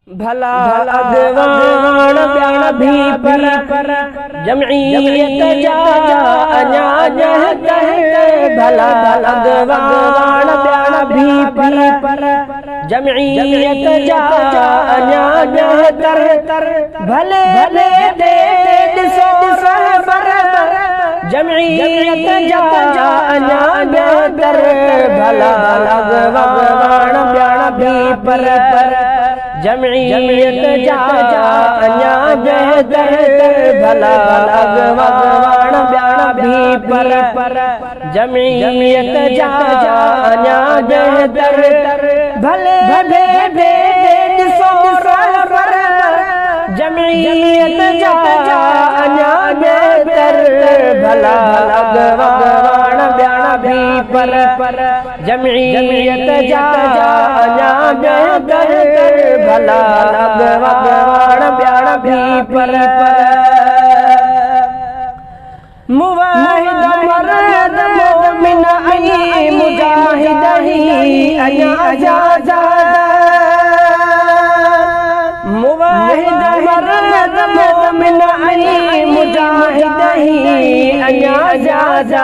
भला अॻवान ॿिया बि पर जमईयत जा अञा बेहतर। भला अॻवान ॿिया बि पर जमईयत जा अञा बेहतर। भले भले ॾिसो रहबर जमईयत जा अञा बेहतर। भला अॻवान ॿिया बि पर जमईयत जा अञा बेहतर। भला अॻवान ॿिया बि पर जमईयत जा अञा बेहतर। भले भले ॾिसो रहबर जमईयत जा अञा बेहतर। भला अॻवान ॿिया बि पर जमईयत जा अञा बेहतर। भला अॻवान ॿिया बि पर मुवाहिद मर्द मोमिन ऐं मुजाहिद ही अञा ज़्यादा। मुवाहिद मर्द मोमिन ऐं मुजाहिद ही अञा ज़्यादा।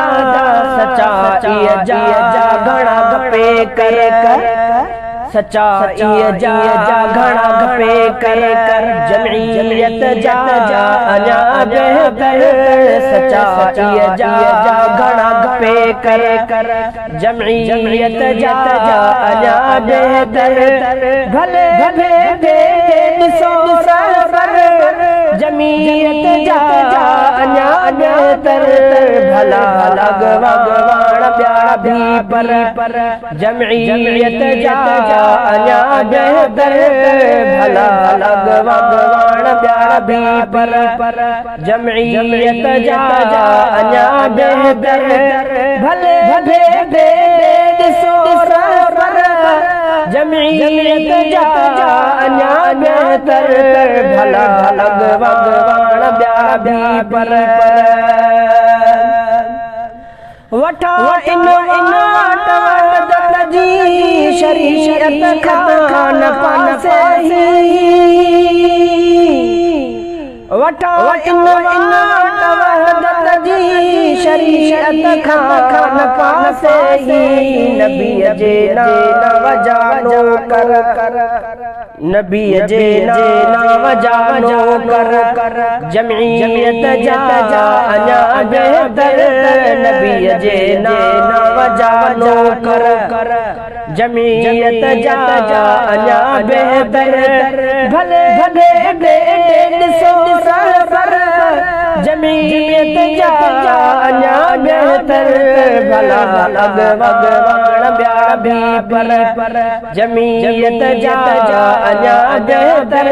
सचाईअ जा घणा खपे कर सचाईअ जा घणा खपे कर जमईयत जा अञा बेहतर। सचाईअ जा घणा खपे कर जमईयत जा अञा बेहतर। भले भले ॾिसो रहबर जमईयत जा अञा बेहतर। भला अॻवान ॿिया बि पर जमईयत जा अञा बेहतर। भला अॻवान ॿिया बि पर जमईयत जा अञा बेहतर। भले भले ॾिसो रहबर जमईयत जा अञा बेहतर। भला अॻवान ॿिया बि पर वठा इन वहदत जी शरीयत खान पासे ही। वठा इन वहदत जी शरीयत खान पासे ही। नबीअ जे नांव जानो कर नबीअ जे नांव जानो कर जमईयत जा अञा बेहतर। नबीअ जे नांव जानो कर जमईयत जा अञा बेहतर। भले भले ॾिसो रहबर जमईयत जा अञा बेहतर। भला अॻवान ॿिया बि पर जमईयत जा अञा बेहतर।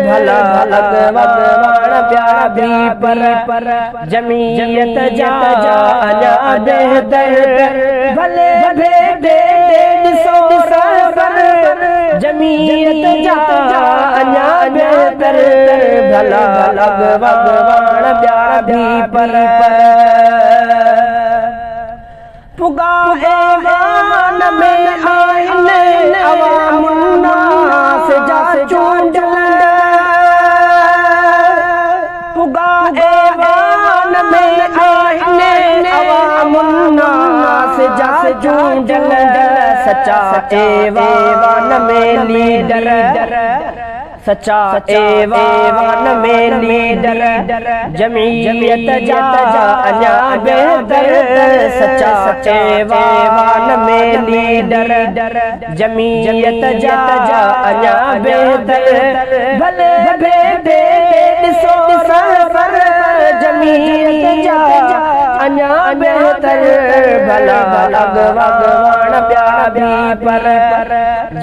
भला अॻवान ॿिया बि पर जमईयत जा अञा बेहतर। भले भले ॾिसो रहबर जमईयत जा अञा बेहतर। भला अॻवान ॿिया बि पर पुगा ऐवान में आहिनि अवामुन्नास जा चूंडल। पुगा ऐवान में आहिनि अवामुन्नास जा चूंडल। सचा ऐवान में लीडर सचा ऐवान में लीडर जमईयत जा अञा बेहतर। सचा ऐवान में लीडर जमईयत जा अञा बेहतर। भले भले ॾिसो रहबर जमईयत जा अञा बेहतर। भला अॻवान ॿिया बि पर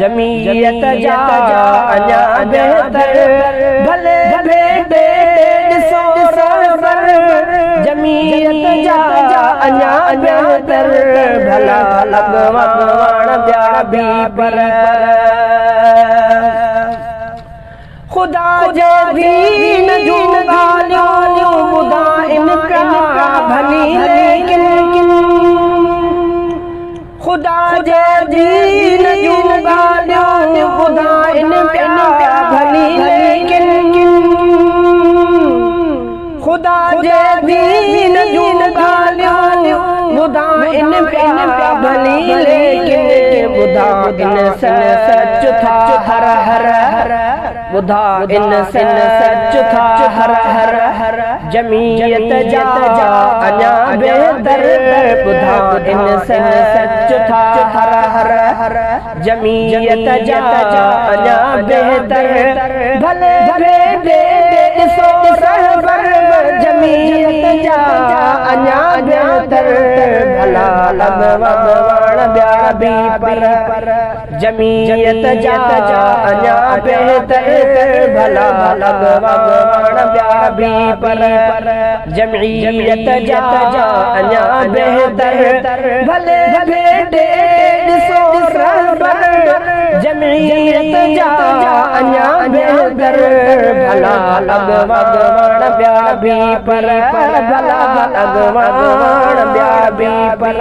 जमईयत जा अञा बेहतर। भले भले ॾिसो रहबर जमईयत जा अञा बेहतर। भला अॻवान ॿिया बि पर ख़ुदा जे दीन जूं ॻाल्हियूं ॿुधाइनि पिया भली लेकिन। ख़ुदा जे दीन जूं ॻाल्हियूं ॿुधाइनि पिया جي دين جون ڳالهيون ٻڌائن پيا ڀلي ليڪن ٻڌائن سچ ٿا هر هر ٻڌائن سچ ٿا هر هر جمعيت جا اڃا بهتر ٻڌائن سچ ٿا هر هر جمعيت جا اڃا بهتر ڀلي ڀيٽي ڏسو رهبر جمعيت جا اڃا بهتر ڀلا اڳواڻ ٻيا به پر جمعيت جا اڃا بهتر ڀلا اڳواڻ ٻيا به پر جمعيت جا اڃا بهتر ڀلي ڀيٽي ڏسو رهبر جمعيت جا اڃا بهتر ڀلا اڳواڻ ٻيا به پر ڀلا اڳواڻ ٻيا به پر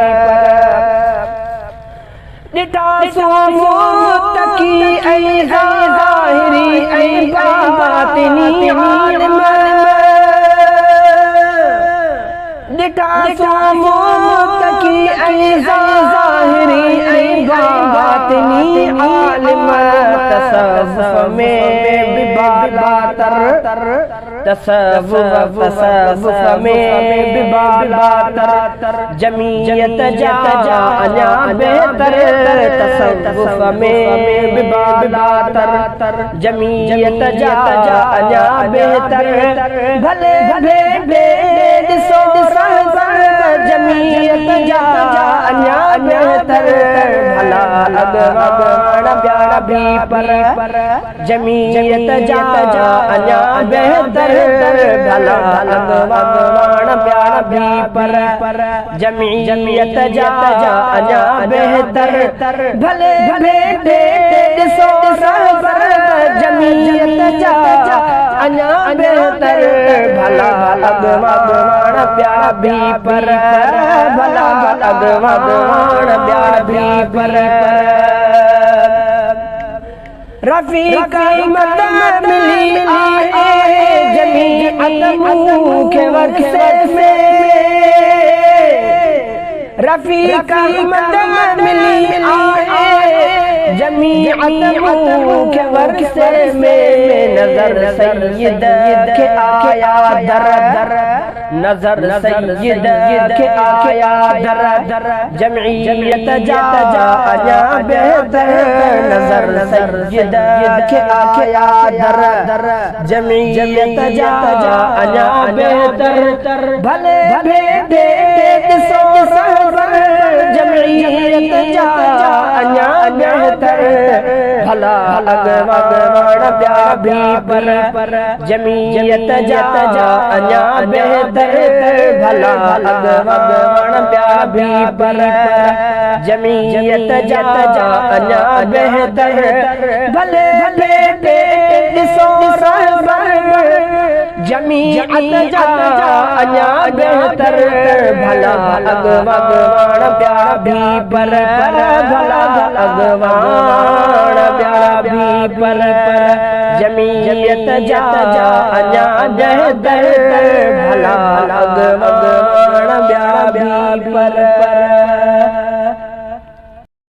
ڏٺاسون متقي ۽ ظاهري ۽ باطني عالم ڏٺاسون متقي ۽ ظاهري ۽ باطني عالم تصوف ۾ به بالاتر تصوف ۾ به بالاتر جمعيت جا اڃا بهتر تصوف ۾ به بالاتر جمعيت جا اڃا بهتر ڀلي ڀيٽي ڏسو رهبر جمعيت جا اڃا بهتر ڀلا اڳواڻ ٻيا به پر جمعيت جا اڃا بهتر ڀلا اڳواڻ ٻيا به پر جمعيت جا اڃا بهتر ڀلي ڀيٽي ڏسو رهبر جمعيت جا اڃا بهتر ڀلا اڳواڻ ٻيا به پر ڀلا اڳواڻ ٻيا به پر رفيق احمد ملي آهي جمعيت مون کي ورثي ۾ رفيق احمد ملي آهي جمعيت مون کي ورثي ۾ نظر سيد کي آيا در نظر سيد کي آيا در جمعيت جا اڃا بهتر نظر سيد کي آيا در جمعيت جا اڃا بهتر ڀلي ڀيٽي ڏسو رهبر جمعيت جا اڃا بهتر ڀلا اڳواڻ ٻيا به پر جمعيت جا اڃا بهتر ڀلا اڳواڻ ٻيا به پر جمعيت جا اڃا بهتر ڀلي ڀيٽي ڏسو رهبر جمعيت جا اڃا بهتر ڀلا اڳواڻ ٻيا به پر ڀلا اڳواڻ ٻيا به پر جمعيت جا اڃا بهتر ڀلا اڳواڻ ٻيا به